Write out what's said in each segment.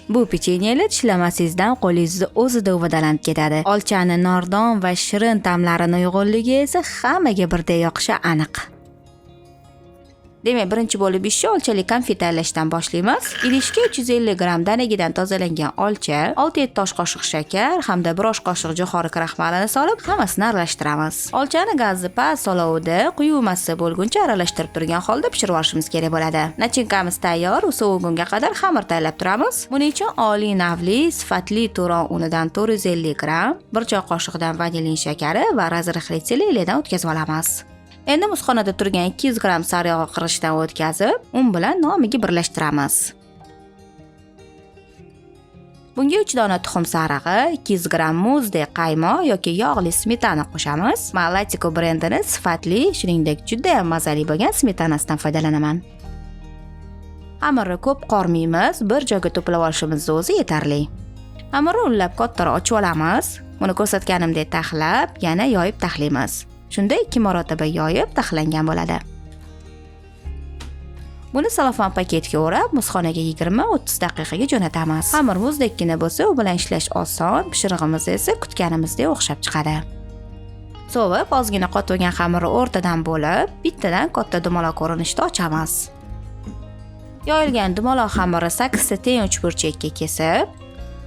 Bu pechenyelar tishlamasingizdan qo'lingizda o'zida uvadalanib ketadi. Olchani nordon va shirin ta'mlarini uyg'unligi esa hammaga birdek yoqishi aniq. Demak, birinchi bo'lib ishni olchali konfet tayyorlashdan boshlaymiz. Idishga 350 gramm danagidan tozalangan olcha, 6-7 osh qoshiq shakar hamda 1 osh qoshiq jo'xori kraxmalini solib, hammasini aralashtiramiz. Olchani gazni past olovida quyuq massa bo'lguncha aralashtirib turgan holda pishirib olishimiz kerak bo'ladi. Начинка miz tayyor, u sovigunga qadar xamir tayyorlab turamiz. Buning uchun oliy navli, sifatli turon unidan 450 gramm, 1 choy qoshiqdan vanilin shakari va разрыхлитель elakdan o'tkazib olamiz. Endi muzxonada turgan 200 gramm sariyog'i qirg'ichdan o'tkazib, un bilan nomiga birlashtiramiz. Bunga 3 dona tuxum sarig'i, 200 gramm muzdek qaymoq yoki yog'li smetana qo'shamiz. Men Latiko brendini sifatli, shuningdek juda ham mazali bo'lgan smetanasidan foydalanaman. Xamirni ko'p qormaymiz, bir joyga to'plab olishimiz o'zi yetarli. Xamirni unlab kattaroq ochib olamiz. Buni ko'rsatganimdek taxlab, yana yoyib taxlaymiz. Shunda 2 marotaba yoyib taxlangan bo'ladi. Buni salofan paketga o'rab, muzxonaga 20-30 daqiqaga jo'natamiz. Xamir muzdekkina bo'lsa, u bilan ishlash oson, pishirig'imiz esa kutganimizdek o'xshab chiqadi. Sovib, ozgina qotib xamirni o'rtadan bo'lib, bittadan katta dumaloq ko'rinishda ochamiz. Yoyilgan dumaloq xamirni 8 ta teng uchburchakka kesib,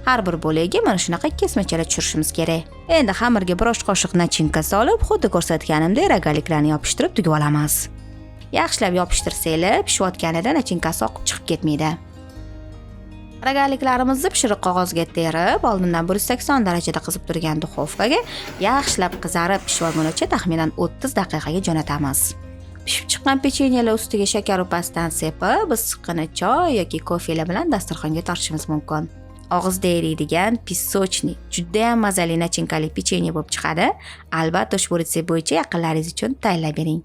har bir bo'lagiga mana shunaqa kesmachalar tushirishimiz kerak. Endi xamirga bir osh qoshiq начинка solib, xuddi ko'rsatganimdek рогалик larni yopishtirib tugib olamiz. Yaxshilab yopishtirsanglar, pishayotganida начинка si oqib chiqib ketmaydi. Рогалик larimizni pishiriq qog'ozga terib, oldindan 180 darajada qizib turgan duxovkaga yaxshilab qizarib pishib olgunicha taxminan 30 daqiqaga jo'natamiz. Pishib chiqqan pechenyelar ustiga shakar upasidan sepib, issiqqina choy yoki kofelar bilan dasturxonga tortishimiz mumkin. Og'izda eriydigan песочный, judayam mazali начинка li pechenye bo'lib chiqadi. Albatta ushbu retsept bo'yicha yaqinlaringiz uchun tayyorlab bering.